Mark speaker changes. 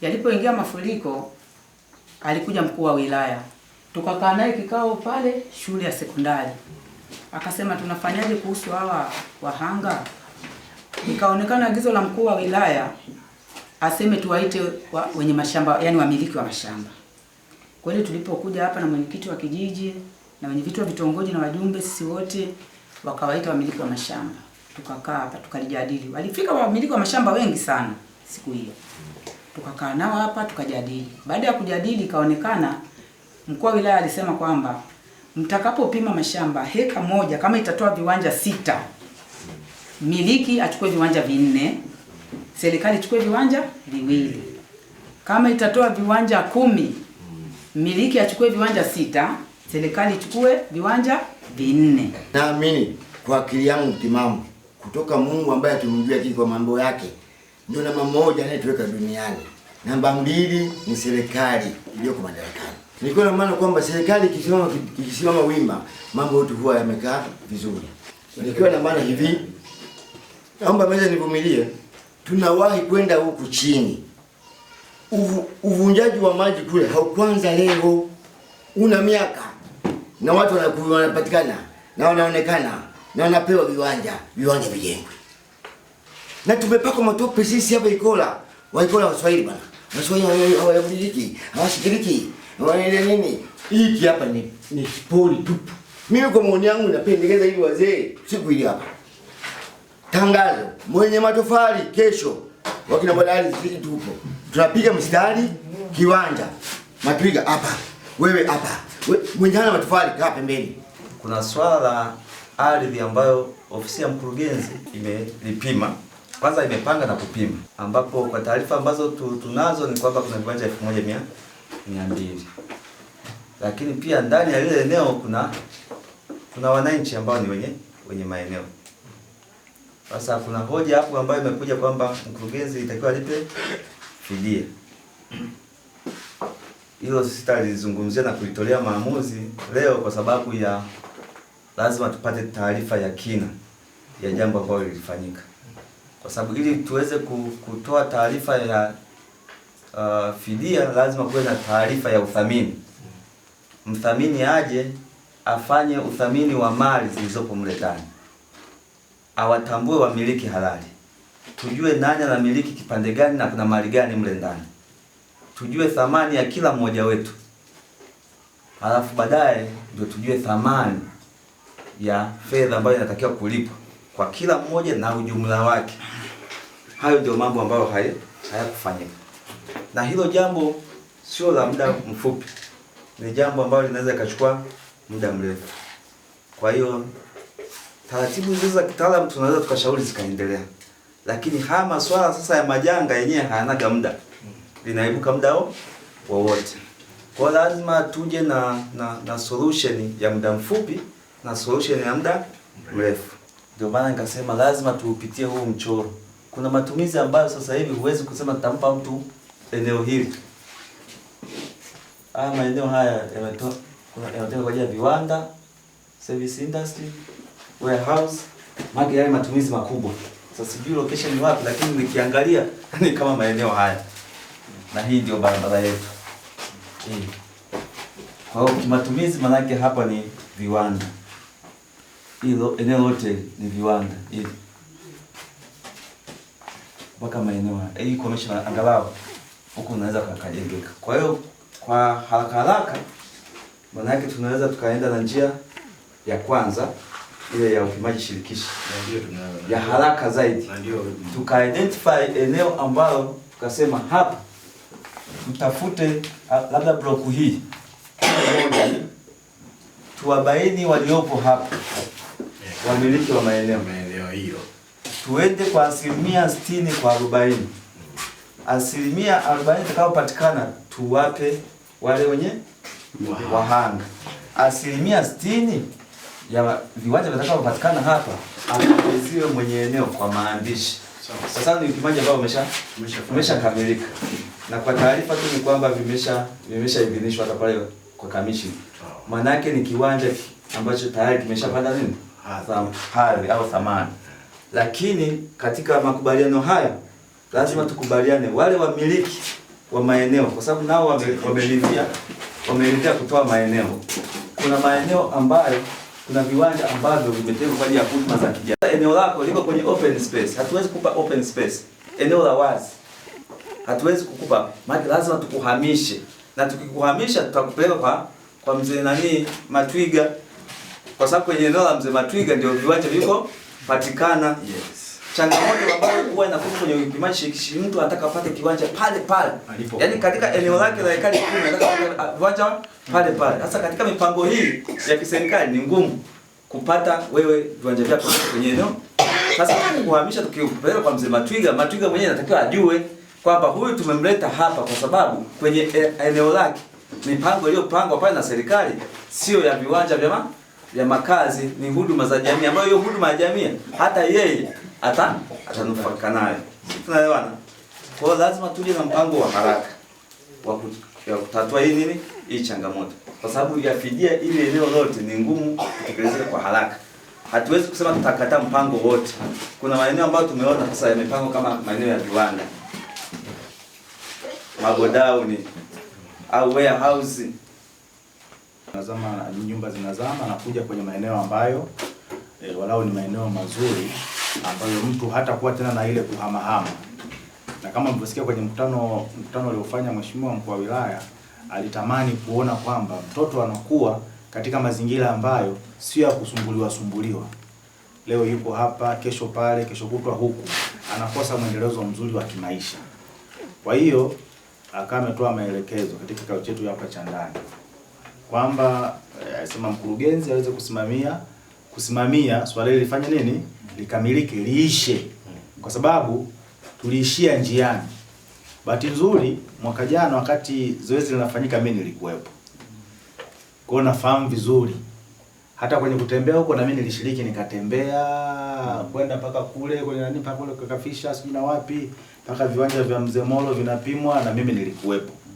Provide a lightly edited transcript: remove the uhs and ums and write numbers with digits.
Speaker 1: Yalipoingia mafuriko, alikuja mkuu wa wilaya, tukakaa naye kikao pale shule ya sekondari, akasema tunafanyaje kuhusu hawa wahanga. Ikaonekana agizo la mkuu wa wilaya aseme tuwaite wenye mashamba, yani wamiliki wa mashamba. Kweli tulipokuja hapa na mwenyekiti wa kijiji na wenyeviti wa vitongoji na wajumbe, sisi wote wakawaita wamiliki wa mashamba, tukakaa hapa tukalijadili. Walifika wamiliki wa mashamba wengi sana siku hiyo, tukakaa nao hapa tukajadili. Baada ya kujadili, ikaonekana mkuu wa wilaya alisema kwamba mtakapopima mashamba heka moja kama itatoa viwanja 6, miliki achukue viwanja 4, serikali ichukue viwanja 2. Kama itatoa viwanja 10, miliki achukue viwanja 6, serikali ichukue viwanja 4.
Speaker 2: Naamini kwa akili yangu timamu kutoka Mungu ambaye tumjua kile kwa mambo yake, ndio namba 1 anayetuweka duniani. Namba 2 ni serikali iliyoko madarakani. Nilikuwa na maana kwamba serikali ikisimama wima, mambo yote huwa yamekaa vizuri. Nilikuwa na maana hivi, naomba meza nivumilie, tunawahi kwenda huku chini. Uvunjaji wa maji kule haukuanza leo, una miaka na watu wanapatikana na wanaonekana na wanapewa viwanja, viwanja vijengwe. Na tumepakwa matope sisi hapa Ikola. Waikola Waswahili bana. Waswahili hawayabadiliki, hawashikiliki. Wanaelewa nini? Hiki hapa ni pori tupu. Mimi kwa maoni yangu napendekeza hivi wazee, siku hili hapa. Tangazo, mwenye matofali kesho wakina Bwana sisi tupo. Tunapiga mstari kiwanja. Matwiga hapa. Wewe hapa. Mwenye hana matofali kaa pembeni.
Speaker 3: Kuna swala la ardhi ambayo ofisi ya mkurugenzi imelipima. Kwanza imepanga na kupima, ambapo kwa taarifa ambazo tunazo ni kwamba kuna viwanja elfu moja mia mbili. Lakini pia ndani ya lile eneo kuna wananchi ambao ni wenye maeneo. Sasa kuna hoja hapo ambayo imekuja kwamba mkurugenzi itakiwa alipe fidia. Hilo sitalizungumzia na kulitolea maamuzi leo kwa sababu ya lazima tupate taarifa ya kina ya jambo ambalo lilifanyika. Kwa sababu ili tuweze kutoa taarifa ya fidia lazima kuwe na taarifa ya uthamini. Mthamini aje afanye uthamini wa mali zilizopo mle ndani. Awatambue wamiliki halali. Tujue nani anamiliki kipande gani na kuna mali gani mle ndani. Tujue thamani ya kila mmoja wetu. Halafu baadaye ndio tujue thamani ya fedha ambayo inatakiwa kulipwa kwa kila mmoja na ujumla wake. Hayo ndio mambo ambayo hayakufanyika. Na hilo jambo sio la muda mfupi. Ni jambo ambalo linaweza ikachukua muda mrefu. Kwa hiyo taratibu hizo za kitaalamu tunaweza tukashauri zikaendelea. Lakini haya masuala sasa ya majanga yenyewe hayanaga muda. Linaibuka muda wowote. Kwa hiyo lazima tuje na solution ya muda mfupi na solution ya muda mrefu. Ndio maana nikasema lazima tuupitie huu mchoro. Kuna matumizi ambayo sasa hivi huwezi kusema tutampa mtu eneo hili. Haya maeneo haya yametoka kwa ajili ya viwanda, service industry, warehouse, maana yale matumizi makubwa. Sasa sijui location ni wapi, lakini nikiangalia ni kama maeneo haya. Na hii ndio barabara yetu. Hii. Kwa hiyo kimatumizi manake hapa ni viwanda. Hilo eneo lote ni viwanda hivi. Mpaka maeneo haya. Hii commercial angalau huku unaweza kukajengeka. Kwa hiyo kwa haraka haraka maana yake tunaweza tukaenda na njia ya kwanza ile ya upimaji shirikishi.
Speaker 4: Na ndio tunayo.
Speaker 3: Ya haraka zaidi.
Speaker 4: Na ndio.
Speaker 3: Tuka identify eneo ambalo tukasema hapa tutafute labda block hii. Tuwabaini waliopo hapa. Wamiliki wa maeneo.
Speaker 4: Maeneo hiyo.
Speaker 3: Tuende kwa asilimia 60 kwa 40. Asilimia 40 itakayopatikana tuwape wale wenye wahanga. Asilimia 60 ya viwanja vitakavyopatikana hapa akabidhiwe mwenye eneo kwa maandishi. Sasa ni upimaji ambao umeshakamilika. Na kwa taarifa tu ni kwamba vimeshaidhinishwa hata pale kwa kamishna. Maana yake ni kiwanja ambacho tayari kimeshapata nini? Hadhi au thamani. Lakini katika makubaliano haya lazima tukubaliane wale wamiliki wa maeneo, kwa sababu nao wameridhia kutoa maeneo. Kuna maeneo ambayo kuna viwanja ambavyo vimetengwa kwa ajili ya huduma za kijamii. Eneo lako liko kwenye open space, hatuwezi kupa open space, eneo la wazi hatuwezi kukupa, maana lazima tukuhamishe, na tukikuhamisha tutakupeleka kwa mzee nani Matwiga, kwa sababu kwenye eneo la mzee Matwiga ndio viwanja viko patikana.
Speaker 4: Yes.
Speaker 3: Changamoto ambayo huwa inakuja kwenye upimaji shirikishi, mtu anataka apate kiwanja pale pale,
Speaker 4: Alipo.
Speaker 3: yaani katika eneo lake la ekari 10 anataka apate viwanja pale pale. Sasa katika mipango hii ya kiserikali ni ngumu kupata wewe viwanja vyako kwenye eneo. Sasa kuhamisha, tukipeleka kwa mzee Matwiga, Matwiga mwenyewe anatakiwa ajue kwamba huyu tumemleta hapa kwa sababu kwenye eneo lake mipango iliyopangwa pale na serikali sio ya viwanja vya makazi, ni huduma za jamii, ambayo hiyo huduma ya jamii hata yeye atanufaika nayo. Tunaelewana? Kwa hiyo lazima tuje na mpango wa haraka wa kutatua hii nini hii changamoto, kwa sababu ya fidia ili eneo lote ni ngumu kutekelezeka kwa haraka. Hatuwezi kusema tutakataa mpango wote. Kuna maeneo ambayo tumeona sasa yamepangwa kama maeneo ya viwanda, magodauni au warehouse.
Speaker 4: Nazama, nyumba zinazama na kuja kwenye maeneo ambayo walau ni maeneo mazuri ambayo mtu hatakuwa tena na ile kuhamahama. Na kama mlivyosikia kwenye mkutano aliofanya Mheshimiwa Mkuu wa Wilaya, alitamani kuona kwamba mtoto anakuwa katika mazingira ambayo sio ya kusumbuliwa sumbuliwa. Leo yuko hapa, kesho pale, kesho kutwa huku, anakosa mwendelezo mzuri wa kimaisha. Kwa hiyo akawa ametoa maelekezo katika kikao chetu hapa cha ndani kwamba alisema mkurugenzi aweze kusimamia swala hili lifanye nini, likamilike, liishe, kwa sababu tuliishia njiani. Bahati nzuri mwaka jana wakati zoezi linafanyika mimi nilikuwepo, kwa hiyo nafahamu vizuri. Hata kwenye kutembea huko na mimi nilishiriki, nikatembea kwenda mpaka kule kwenye nani, mpaka kule kakafisha sijui na wapi, mpaka viwanja vya Mzee Molo vinapimwa na mimi nilikuwepo.